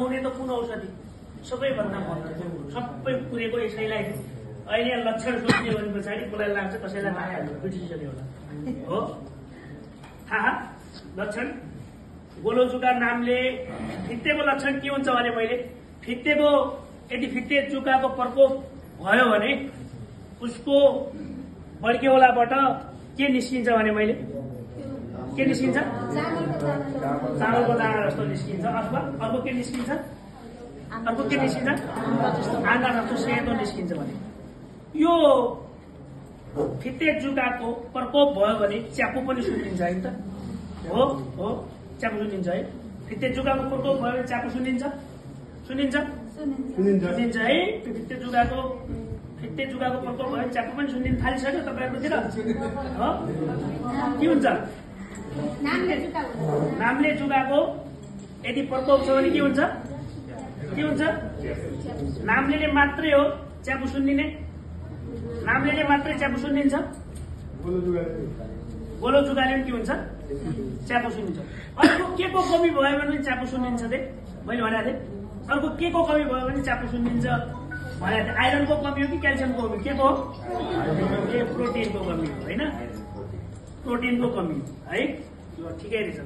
नपाउने त कुन औषधि सबैभन्दा महत्त्वपूर्ण सबै पुरेको यसैलाई अहिले लक्षण सोध्यो भने पछाडि कसलाई लाग्छ कसैलाई थाहा बिर्सिसक्यो होला हो थाहा लक्षण गोलो जुका नामले फित्तेको लक्षण के हुन्छ भने मैले फित्तेको यदि फित्ते जुकाको प्रकोप भयो भने उसको बर्केौलाबाट के निस्किन्छ भने मैले के निस्किन्छ चामलको दाना जस्तो निस्किन्छ अथवा अर्को के निस्किन्छ आँगा जस्तो सेतो निस्किन्छ भने यो फित्ते जुकाको प्रकोप भयो भने च्यापु पनि सुनिन्छ है त हो च्यापु सुनिन्छ है फित्ते जुकाको प्रकोप भयो भने च्यापु सुनिन्छ है फित्ते जुकाको प्रकोप भयो भने च्यापु पनि सुनिन थालिसक्यो तपाईँहरूकोतिर हो के हुन्छ नामले जुकाको यदि प्रकोप छ भने के हुन्छ नामले मात्रै हो च्यापु सुनिने नामले मात्रै च्यापु सुनिन्छ गोलो जुगाले के हुन्छ च्यापु सुनिन्छ अर्को के को कमी भयो भने च्यापु सुनिन्छ मैले भनेको थिएँ अर्को के को कमी भयो भने च्यापु सुनिन्छ भनेको थिएँ आइरनको कमी हो कि क्याल्सियमको कमी के को प्रोटिनको कमी हो होइन प्रोटिनको कमी है ठिकै रहेछ ल